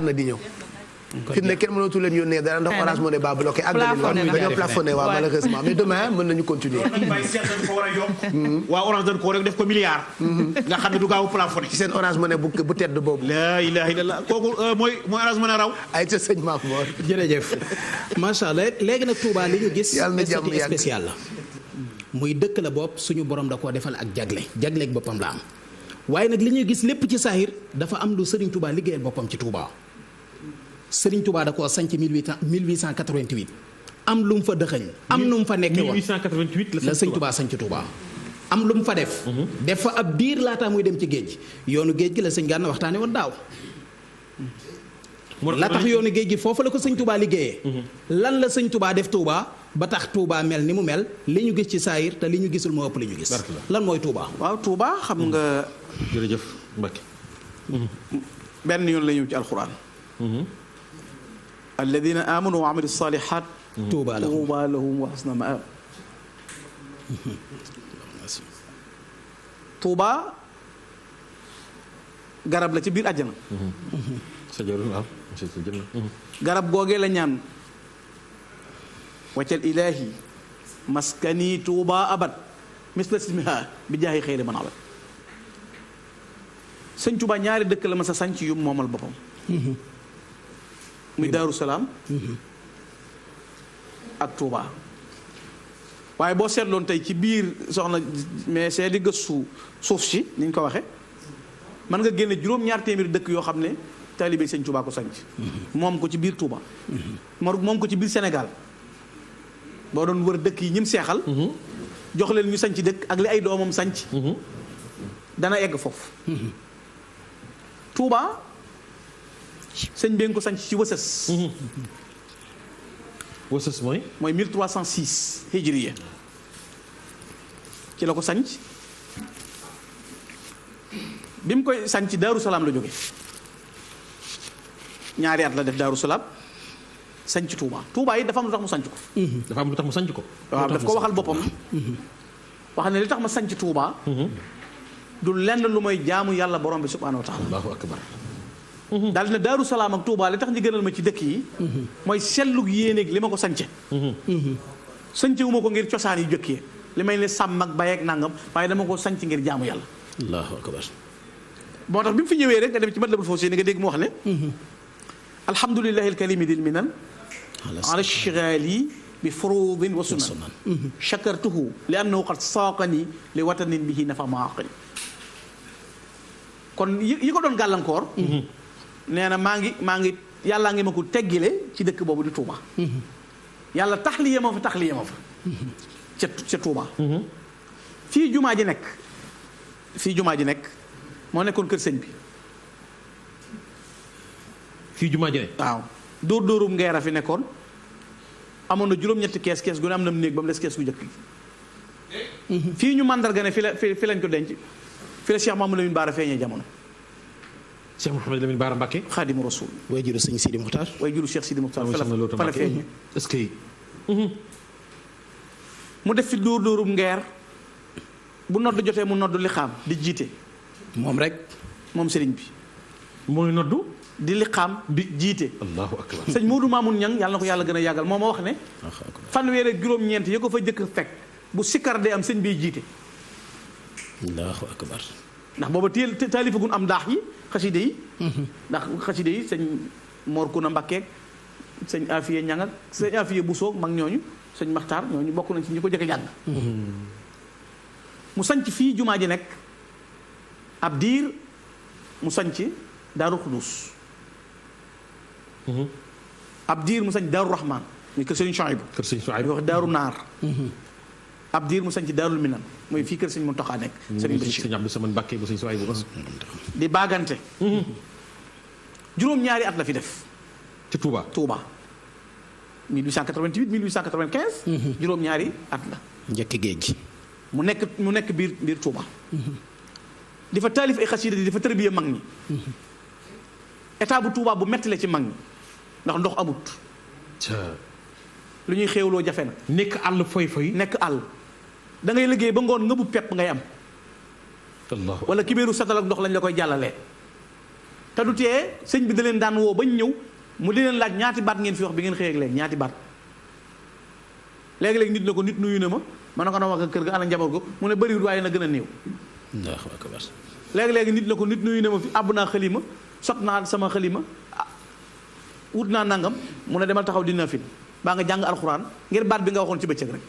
na di ñëw. fi mu ne kenn mënatu leen yónnee dara ndax Orange Money ba bloqué. dañoo plafonné waaw malheureusement mais demain mën nañu continuer. waa Orange dañ ko rek def ko milliard. nga xam ne du gaaw plafonné. ci seen Orange Money bu tedd boobu. la ilaha illallah kooku mooy Orange Money raw. ay ca sëñ Maam Mor. jërëjëf macha allah léegi nag Touba li ñu gis. yàlla na jàmm yàgg spécial la. muy dëkk la bopp suñu borom da koo defal ak jagleeg boppam la am waaye nag li ñuy gis lépp ci saahir dafa am lu Serigne Touba liggéeyal boppam ci Touba. Serigne Touba da koo sanc 1888 am lu mu fa dëxëñ am nu mu fa nekkee woon 1888 la Serigne Touba sanc Touba am lu mu fa def def fa ab diir laataa muy dem ci géej yoonu géej gi la sëñ Gana waxtaane woon daaw la tax yoonu géej gi foofu la ko sëñ Touba liggéeyee lan la sëñ Touba def Touba ba tax Touba mel ni mu mel li ñu gis ci saayir te li ñu gisul moo ëpp li ñu gis lan mooy Touba waaw Touba xam nga jërëjëf Mbacke benn yoon la ñëw ci alxuraan alladina amanu wa amilu salihat Touba lahum wa hasna maab Touba garab la ci biir àjjana garab googee la ñaan waccal ilaahi maskani Touba abad misla ismiha bi jaahi xeyri man abad sëñ Touba ñaari dëkk la ma sa sanc yu moomal boppam muy Daaru Salaam ak Touba waaye boo seetloon tey ci biir soxna mais c'est di gëstu suuf si ni ñu ko waxe mën nga génne juróom-ñaar téeméeri dëkk yoo xam ne taalibe sëñ Touba ko sanc moom ko ci biir Touba moom ko ci biir Sénégal boo doon wër dëkk yi ñim seexal jox leen ñu sanc dëkk ak li ay doomam sanc dana egg foofu Touba sëñ bi nga ko sanc ci wësës wësës mooy 1306 hijriya ci la ko sanc bi mu koy sanc Daaru Salaam la jóge ñaari at la def Daaru Salaam sanc Touba Touba yi dafa am lu tax mu sanc ko dafa am lu tax mu sanc ko waaw daf ko waxal boppam wax ne li tax ma sanc Touba du lenn lu mooy jaamu yàlla borom bi subhaanahu wa taala allahu akbar daal dina Daaru Salaam ak Touba li tax ñu gënal ma ci dëkk yi mooy sellug yéenéeg li ma ko sance sance wu ma ko ngir cosaan yu jëkkee li may ne sàmm ak bay ak nangam waaye dama ko sanc ngir jaamu yàlla allahu akbar moo tax bi mu fi ñëwee rek nga dem ci Matlabul Fawzayni nga dégg mu wax ne alhamdulillahi alkarimi dil minan ala shigali bi furudin wa sunan shakartuhu li annahu qad saaqani li watanin bihi nafa maaqil kon yi ko doon gàllankoor nee na maa ngi yàllaa ngi ma ko teggile ci dëkk boobu di Touba yàlla taxliye ma fa ca Touba fii jumaa ji nekk moo nekkoon kër sëñ bi fii jumaa ji nekk waaw dóorum ngeer a fi nekkoon amoon na juróom-ñetti kees gu ne am na néeg ba mu des kees gu njëkk gi fii ñu màndarga ne fi lañ ko denc fi la Cheikh Mamadou Lamine Bara feeñee jamono Cheikh Mouhamadou Lamine Bara Mbacké Xaadimu Rasuul way juru sëñ Sidi Muxtaar way juru Cheikh Sidi Muxtaar fa la feeñee est-ce que mu def fi dóorum ngeer bu nodd jotee mu nodd li xaam di jiite moom rek moom sëriñ bi mooy noddu di li xaam di jiite allahu akbar sëñ Moodu Maamun Ñang yàlla na ko yàlla gën a yàggal moo ma wax ne fanweer ak juróom-ñeent ya ko fa jëkk fekk bu sikkar dee am sëñ biy jiite allahu akbar ndax booba taalifagun am daax yi xaside yi ndax xaside yi sëñ Mor Kuna Mbakkeek sëñ Afiye Ñang ak sëñ Afiye Busoog mag ñooñu sëñ Maxtaar ñooñu bokk nañ ci ñi ko jëkk jàng mu sanc fii jumaa ji nekk ab diir mu sanc Daaru Xudus ab diir mu sanc Daaru Rahman muy kër sëñ Chouaïbou wax Daaru Naar ab diir mu sanc Daarul Minan mooy fii kër sëñ Muntaxa nekk sëñ Abdou Samane Mbacké bu sëñ Chouaïbou di baagante juróom-ñaari at la fi def ci Touba 1888 1895 juróom-ñaari at la njëkk géej gi mu nekk biir Touba di fa taalif ay xasida di fa tërbiya mag ñi état bu Touba bu metti la ci mag ñi ndax ndox amut lu ñuy xéewloo jafe na nekk àll foy nekk àll da ngay liggéey ba ngoon nga bu pepp ngay am wala kibéeru satal ak ndox lañ la koy jàllalee te du tee sëñ bi da leen daan woo bañ ñëw mu di leen laaj ñaati baat ngeen fi wax bi ngeen xëyee ak léegi ñaati baat léegi-léegi nit na ko nit nuyu na ma ne ko na wax ak kër ga ana njaboot ko mu ne bëriwul waaye na gën a néew léegi-léegi nit na ko nit nuyu na ma fi àbb naa xalima sot naa sama xalima wut naa nangam mu ne demal taxaw dina fi baa nga jàng alxuraan ngir baat bi nga waxoon ci bëccëg rek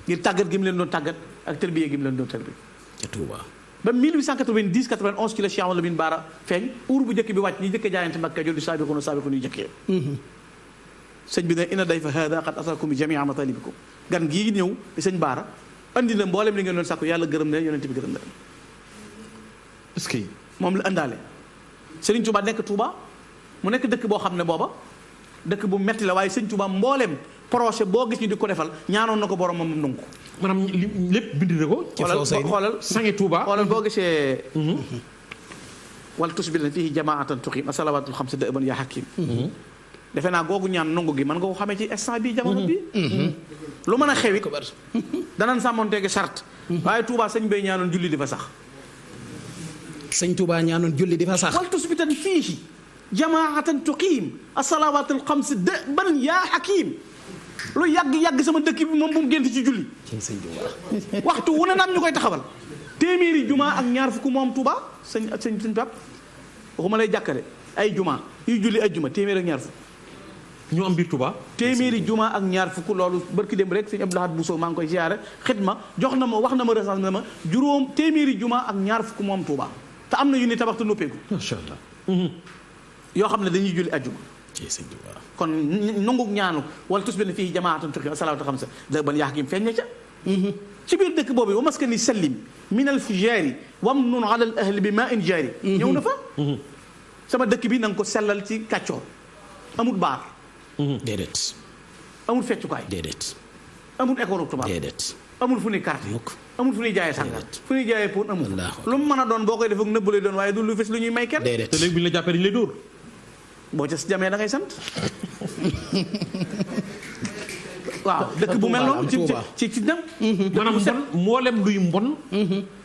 ngir tàggat gi mu leen doon tàggat ak tërbiye gi mu leen doon tërbiye ca Touba ba 1890 91 ci la Cheikh Amadou Lamine Bara feeñ uur bu njëkk bi wàcc ñi njëkk a jaayante Makka jol di saabiquna saabiquna yu jëkkee sëñ bi ne inna dayfa hada qad ataakum bi jamia matalibikum gan gii ñëw di sëñ Bara andi na mboolem li ngeen doon sàkku yàlla gërëm na yonent bi gërëm na est-ce que moom la àndaale Sëriñ Touba nekk Touba mu nekk dëkk boo xam ne booba dëkk bu metti la waaye sëñ Touba mboolem projet boo gis ñu di ko defal ñaanoon na ko borom moom nangu ko maanaam lépp bind na ko. xoolal sangi Touba. xoolal boo gisee. wala tusbina fihi jamaatan tuqim asalawatul xamsa dëban yaa hakim. defe naa googu ñaan nangu gi man nga ko xamee ci instant bii jamono bii. lu mën a xewit danañ sàmmonteegi charte. waaye Touba sëñ bay ñaanoon julli di fa sax. sëñ Touba ñaanoon julli di fa sax. wala tusbitan fihi jamaatan tuqim asalawatul xamsa dëban yaa hakim. lu yàgg sama dëkk bi moom bu mu gént ci julli. waxtu wu ne naam ñu koy taxawal. téeméeri juma ak ñaar fukk moom Touba sëñ Pap waxuma lay jàkkale ay juma yuy julli ay juma téeméeri ak ñaar fukk. ñu am biir Touba. téeméeri juma ak ñaar fukk loolu barki dem rek sëñ Abdou Lahad Bousso maa ngi koy ziare xidma jox na ma wax na ma recensé na ma juróom téeméeri juma ak ñaar fukk moom Touba te am na yu ni tabax te noppeeku. macha allah. yoo xam ne dañuy julli ay juma. kon nangu ñaanu wala tusbina fii jamaatan tuqim asalaatu xamsa da ban yaa hakim feeñ na ca. ci biir dëkk boobu wa maskani sallim min al fijaari wam nun ala al ahli bi ma in jaari ñëw na fa. sama dëkk bi na nga ko sellal ci kàccoor amul baar. déedéet. amul feccukaay. déedéet. amul école tubaab. déedéet. amul fu ñuy carte. amul fu ñuy jaayee sàngar. fu ñuy jaayee poon amul. lu mu mën a doon boo koy def ak nëbb lay doon waaye du lu fes lu ñuy may kenn. déedéet te léegi bi ñu la jàppee dañu lay dóor. boo ca jamee da ngay sant. waaw dëkk bu mel noonu ci dem. maanaam mbon mboolem luy mbon.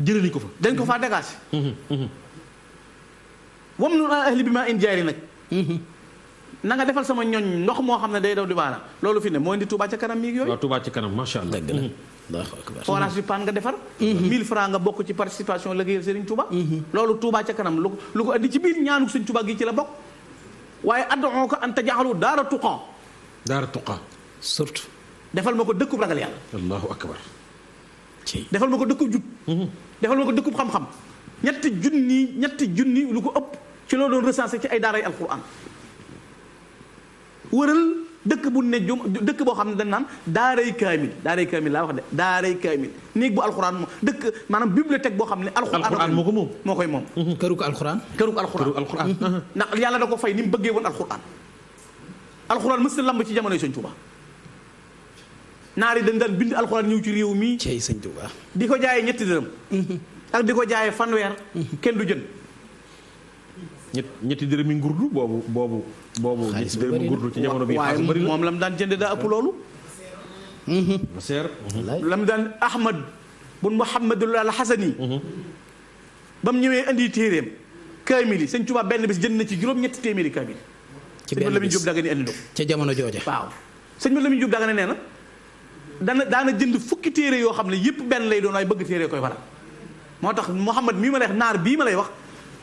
jëlee nañ ko fa. dañ ko faa dégagé. wam nu ahli bi ma in jaari nag. na nga defal sama ñoñ ndox moo xam ne day daw di baala loolu fi ne moo indi Touba ca kanam mi yooyu. waaw Touba ca kanam macha allah. dëgg la forage bi paan nga defar. 1000 francs nga bokk ci participation liggéeyal Serigne Touba. loolu Touba ca kanam lu ko andi ci biir ñaanu Serigne Touba gi ci la bokk. waaye addoo ko an tajaxalu daara tuqa. daara tuqa. surtout. defal ma ko dëkkub ragal yàlla. allahu akbar. defal ma ko dëkkub jub. defal ma ko dëkkub xam-xam. ñetti junni lu ko ëpp ci loo doon recensé ci ay daaray alquran. wëral dëkk bu ne dëkk boo xam ne dañ naan daaray kaamil laa wax de daaray kaamil néeg bu alquran moom dëkk maanaam bibliothèque boo xam ne. alquran moo ko moom moo koy moom. këru ko alquran. ndax yàlla da ko fay ni mu bëggee woon alquran. alquran mës na lamb ci jamonoy Sëñ Tuuba. naar yi dañ daan bind alquran ñëw ci réew mi. cey Sëñ Tuuba. di ko jaayee ñetti dërëm. ak di ko jaayee fanweer. kenn du jënd. ñetti dërëmi ngurdu boobu. ñetti dërëmi ngurdu ci jamono bi. waaye moom la mu daan jënd daa ëpp loolu. seer. la mu daan Ahmad bun Muhammadul al Hasani. ba mu ñëwee indi téeréem. kaamil yi Sëñ Tuuba benn bis jënd na ci juróom-ñetti téeméeri kaamil. ci benn bis sëñ Lamine Diop Dagana indi ca jamono jooja. waaw sëñ Lamine Diop Dagana nee na daana jënd fukki téere yoo xam ne yëpp benn lay doon waaye bëgg téere koy waral. moo tax Mouhamad mii ma lay wax naar bii ma lay wax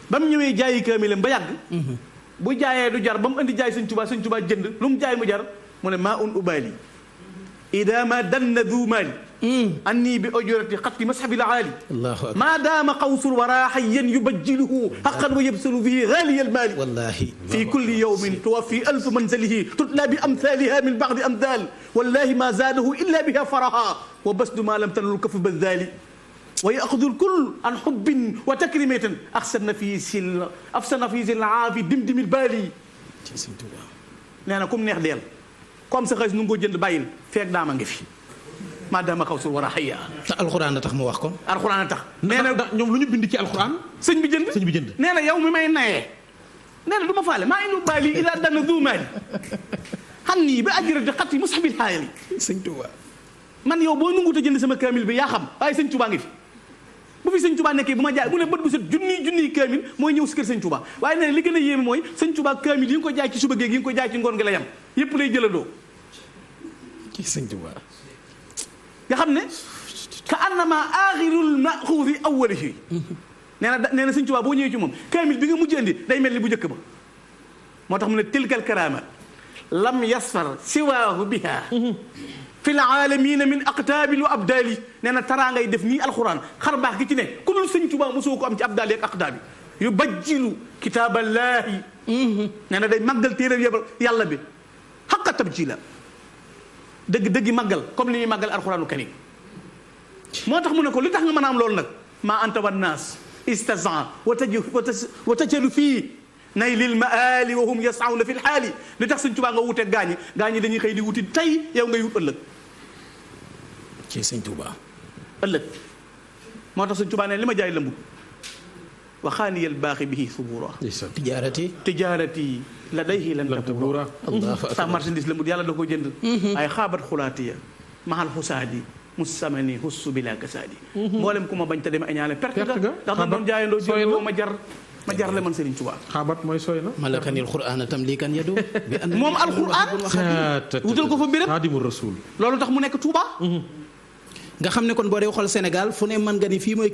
ba mu ñëwee jaayi kaamilam ba yàgg. bu jaayee du jar ba mu indi jaay Sëñ Tuuba jënd lu mu jaay mu jar mu ne maa un ubaali ida ma danna du maali anni bi ujurati xatti mashabil aali maa daama qawsul wara hayyan yubajjiluhu haqqan wa yabsulu bihi ghaaliya almaali wallahi fi kulli yawmin tuwaffi alfu manzalihi tutla bi amthaliha min ba'di amthal wallahi ma zaadahu illa biha faraha wa basdu ma lam tanal kafu badali wa yaxudul kull an xubbin wa takrimatin afsana fii sil aafi dimdimil baali nee na comme neex deel comme sa xaalis nu nga ko jënd bàyyil feeg daama ngi fi maa daama xaw sul war a xëy te alxuraan a tax mu wax ko. alxuraan a tax. nee na ñoom lu ñu bind ci alxuraan. sëñ bi jënd nee na yow mi may nayee nee na du ma faale maa inu baali ila dana du maali xam nii ba ajirati xat yi musabil xaayali sëñ Tuuba man yow boo nanguta jënd sama kaamil bi yaa xam waaye sëñ Tuuba ngi fi bu bu fi sëñ Touba nekkee bu ma jaay mu ne bët bu set junniy kaamil mooy ñëw si kër sëñ Touba waaye nee na li gën a yéeme mooy sëñ Touba kaamil yi nga ko jaay ci suba géeg yi nga ko jaay ci ngoon gi la yam yépp lay jëlandoo ci sëñ Touba nga xam ne ka annama axirul maxuufi awwalihi nee na sëñ Touba boo ñëwee ci moom kaamil bi nga mujj andi day mel ni bu njëkk ba moo tax mu ne tilkal karama lam yasfar siwaahu biha fi l aalamina min aqtaabil wa abdaali nee na taraa ngay def nii alxuraan xar baax gi ci ne ku dul sëñ Tuubaa mosoo ko am ci abdaali ak aqtaabi yu bajjilu kitaaballaahi nee na day màggal téere yàlla bi xaqa tabjila dëgg màggal comme li ñuy màggal alxuraanu karim moo tax mu ne ko li tax nga mën a am loolu nag maa anta wannaas istazan wa tajalu fii nay lil maali wa hum yasawna fi lxaali li tax sëñ Tuubaa nga wute gaañi dañuy xëy di wuti tey yow ngay wut ëllëg ci sëñ Tuubaa ëllëg moo tax sëñ Tuubaa ne li ma jaay lëmbut waxaaniyal baaxi bihi subura tijaarati la dayhi lan tabura sa marchandise lëmbut yàlla da ko jënd ay xaabat xulaatiya mahal xusaadi musamani hussu bila kasaadi mboolem ku ma bañ te dem añaale perte nga ndax da doon jaayandoo jël ma jar la man Serigne Touba. xaabat mooy sooy na. malakanil qur'aan tamlikan yadu. moom alquran wutal ko fa béréb. xaadimu rasul. loolu tax mu nekk Touba. nga xam ne kon boo dee xool Sénégal fu ne mën nga ni fii mooy.